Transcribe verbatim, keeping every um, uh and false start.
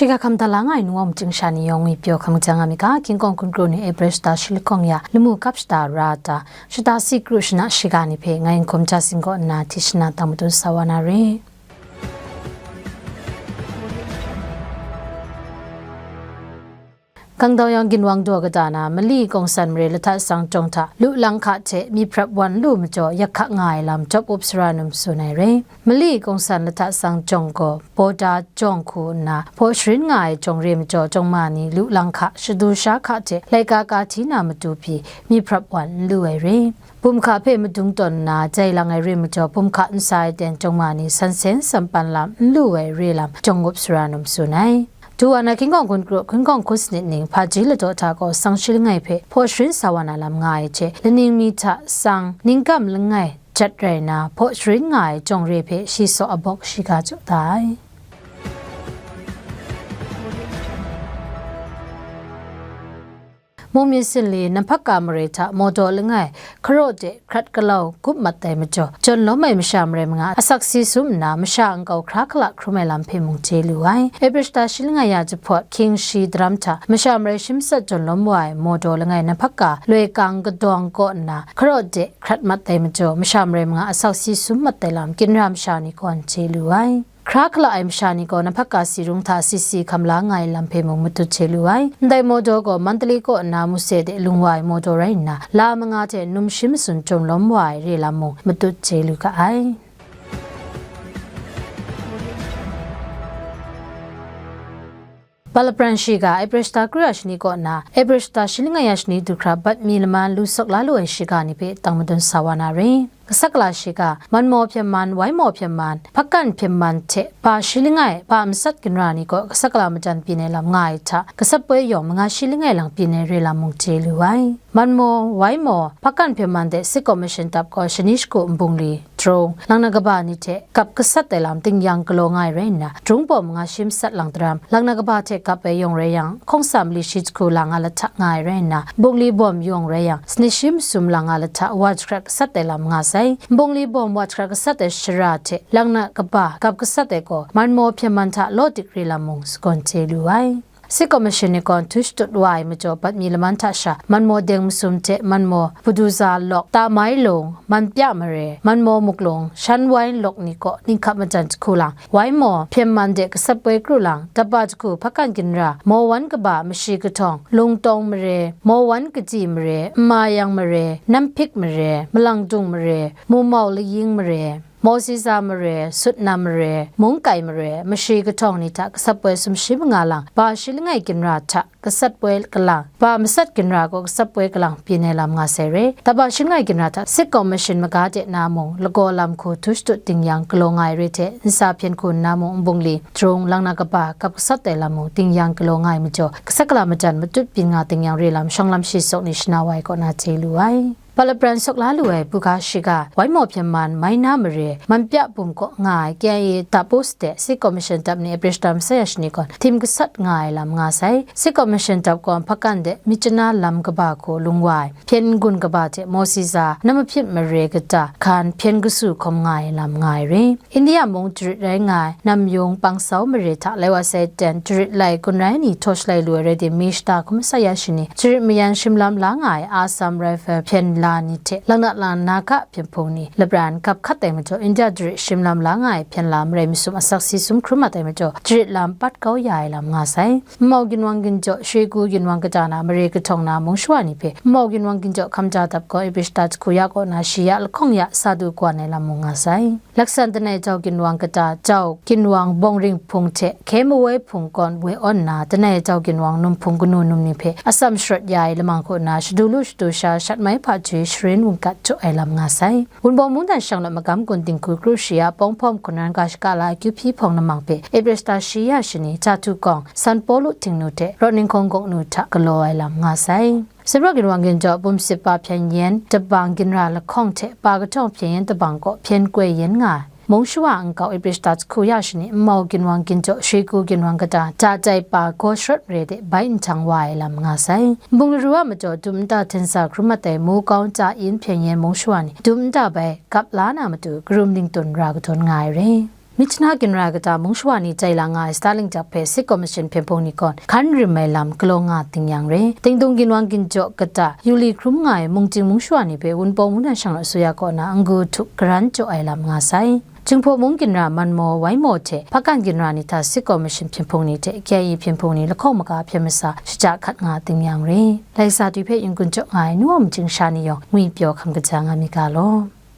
Shiga hkam da la nga ai ningwang machying sha ni yawng ngwi pyaw hkam jang nga mi ga, King Kong hkun kru ni April shata shi lahkawng ya lamu kap shata ra ta, shata si kru shana shiga ni hpe ngai N Hkum Jahsing kaw nna hti shana tang matun sa wa na re. Kangdaw yang ginwang daw kata na, Mali Kongsan mare lahta sang jawng hta lu lang hka hte myi hprap wan lu majaw yak hka nga ai lam Jawp Up Sara Num tsun ai re. Mali Kongsan lahta sang jawng gaw Bawda jawng hku nna hpaw sharin nga ai jawng re majaw, jawng ma ni lu lang hka, shadu sha hka hte laika ka hti na matu pyi myi hprap wan n lu ai re. Bum hka hpe madung tawn nna jai lang ai re majaw, bum hka n sa ai ten jawng ma ni sansen sampan lam n lu ai re lam Jawp Up Sara Num tsun ai. Duwa na King Kong hkun kru, King Kong hkun sanit ning hpaji ladaw hta gaw sang shi langai hpe hpaw sharin sa wa na lam nga ai hte, laning mi hta sang ningkam langai jat rai na, hpaw sharin nga ai jawng re hpe shi saw abawk shiga jaw da ai. Mung myit sinli Namphaka mare hta Mawdaw langai hkaraw de hkrat galau gup mat ai majaw, jawn lawm ai masha marai manga asak si sum nna, masha nkau hkra hkala hkrum ai lam hpe mung chye lu ai. April shata shi langai ya jahpawt, hkying shi daram hta masha marai shi matsat jawn lawm wa ai Mawdaw langai Namphaka loi kang kadawng kaw nna hkaraw de hkrat mat ai majaw, masha marai manga asak si sum mat ai lam ginra masha ni kaw n chye lu ai. Hkra hkala ai masha ni gaw Namphaka si rung hta si si hkam la nga ai lam hpe mung matut chye lu ai. Ndai Mawdaw gaw Mandalay kaw nna Muse de lung wa ai Mawdaw rai nna, la manga hte num shi matsun jawn lawm wa ai re lam mung matut chye lu ga ai. Balapran shiga April shata kru ya shani kaw nna April shata shi langai ya shani du hkra bat mi laman lu sawk la lu ai shiga ni hpe tang madun sa wa na re. Kasak kala shiga, Manmaw hpyen man, Waimaw hpyen man, Hpakan hpyen man hte ba shi langai ba matsat ginra ni gaw kasak kala majan byin ai lam nga ai hta, gasat poi yawng manga shi langai lang byin ai re lam mung chye lu ai. Manmaw, Waimaw, Hpakan hpyen man de State Commission dap gaw shani shagu nbungli, Drung, Langna kaba ni hte gap gasat ai lam ting yang galaw nga ai rai nna, Drung bawm manga shi matsat lang daram, Langna kaba hte gap ai yawng rai yang, Hkawngsa mali shi jahku lang nga lahta nga ai rai nna, Bungli bawm yawng rai yang, sanit shi masum lang nga lahta wa jahkrat gasat ai lam nga sai. Bungli bawm wa jahkrat gasat ai shara hte Langna kaba gap gasat ai gaw, Manmaw hpyen man hta law dik re lam mung sagawn chye lu ai. State Commission ni gaw htu shatut wa ai majaw, bat mi laman hta sha, Manmaw deng masum hte Manmaw Buduza lawk, Tamai lung, Manpya mare, Manmaw muklung, Shan Wain lawk ni kaw ninghkap majan jahku lang, Waimaw hpyen man de gasat poi kru lang, daba jahku Hpakan ginra, Maw wan kaba mashi kahtawng, Lungtawng mare, Maw wan kaji mare, Nmayang mare, Namphik mare, Malangdung mare, Mumau laying mare, Mawsiza mare, Sutnam mare, Mungkai mare, mashi kahtawng ni hta gasat poi sumshi manga lang, ba shi langai ginra hta gasat poi kalang, ba matsat ginra gaw gasat poi kalang byin ai lam nga sai re. Daba shi langai ginra hta State Commission maga de na mung, lagaw lam hku htu shatut ting yang galaw nga ai re hte, nsa hpyen hku nna mung, Nbungli, Drung, Langna kaba gap gasat ai lam mung ting yang galaw nga ai majaw, gasat kala majan matut byin nga ting yang re lam shawng lam shi sawk ni shana wa ai kaw na chye lu ai. Balapran sawk la lu ai buga shiga, Waimaw hpyen man, Maina mare, Manpya bum kaw nga ai K I A dap post de State Commission dap ni April shata masai ya shani gaw htim gasat nga ai lam nga sai. State Commission dap gaw Hpakan de Myitkyina lam kaba hku lung wa ai, hpyen n-gun kaba hte Mawsiza, Namahpyit mare kata hkan hpyen kasu hkawm nga ai lam nga ai re. India mung jarit rai nga ai Namyung Pangsau mare hta lai wa sai ten jarit lai gun rai ni htaw shalai lu ai rai timung, shata hkun masai ya shani jarit mayan shim lam la nga ai Assam Rifle hpyen la ni hte Langnat lang Naga hpyen hpung ni lapran gap hkat ai majaw, India jarit shim lam la nga ai hpyen la marai masum asak si sum hkrum mat ai majaw, jarit lam pat kau ya ai lam nga sai. Nmau ginwang ginjaw, Shegu ginwang kata na mare kahtawng na mung shawa ni hpe Nmau ginwang ginjaw hkam ja dap gaw, April shata jahku ya kaw na shi ya lahkawng ya sa du kawan ai lam mung nga sai. Laksan Danai Jau ginwang kata, Jau ginwang Bawngring hpung hte Hkye Mawoi hpung kawn woi awn nna, Danai Jau ginwang num hpung kanu num ni hpe atsam sharawt ya ai lamang kaw na shadu lu shadu sha shat mai hpa jui sharin wungkat jaw ai lam nga sai. Wunpawng mungdan shang law magam gun dinghku kru shi ya Pawng Hpawm hkun ran ga shaka la Kyu Hpyi hpawng lamang hpe April shata shi ya shani, Jahtu kawng, San Pawlu htingnu hte Rawt Ninghkawng gawknu hta galaw ai lam nga sai. Sumrawk ginwang ginjaw, Bum Sip pa hpyen yen tabang ginra lahkawng hte pa kahtawng hpyen yen tabang kaw hpyen koi yen nga ai. Mung shawa nkau April shata jahku ya shani, Nmau ginwang ginjaw, Shegu ginwang kata, Jahtai pa gaw sharawt mare de bai nhtang wa ai lam nga sai. Nbung laru a majaw, dum nta hten sa hkrum mat ai Mukau nta in hpyen yen mung shawa ni, dum nta bai gap la na matu, karum dingtun ra kadawn nga ai re. Myitkyina ginra kata mung shawa ni tai la nga ai Starlink jak hpe State Commission hpyen hpung ni gaw hkan rim ai lam galaw nga ting yang re. Dingdung ginwang ginjaw kata yu li hkrum nga ai mungchying mung shawa ni hpe Wunpawng mungdan shanglawt suya kaw na n-gu htup karan jaw ai lam nga sai. Jinghpaw mung ginra Manmaw, Waimaw hte Hpakan ginra ni hta State Commission hpyen hpung ni hte K I A hpyen hpung ni lahkawng maga hpyen masa shaja hkat nga ting yang re. Laisa dwi hpe yin-gun jaw nga ai nu wa machyingsha ni yawng ngwi pyaw hkam kaja nga mi ga law.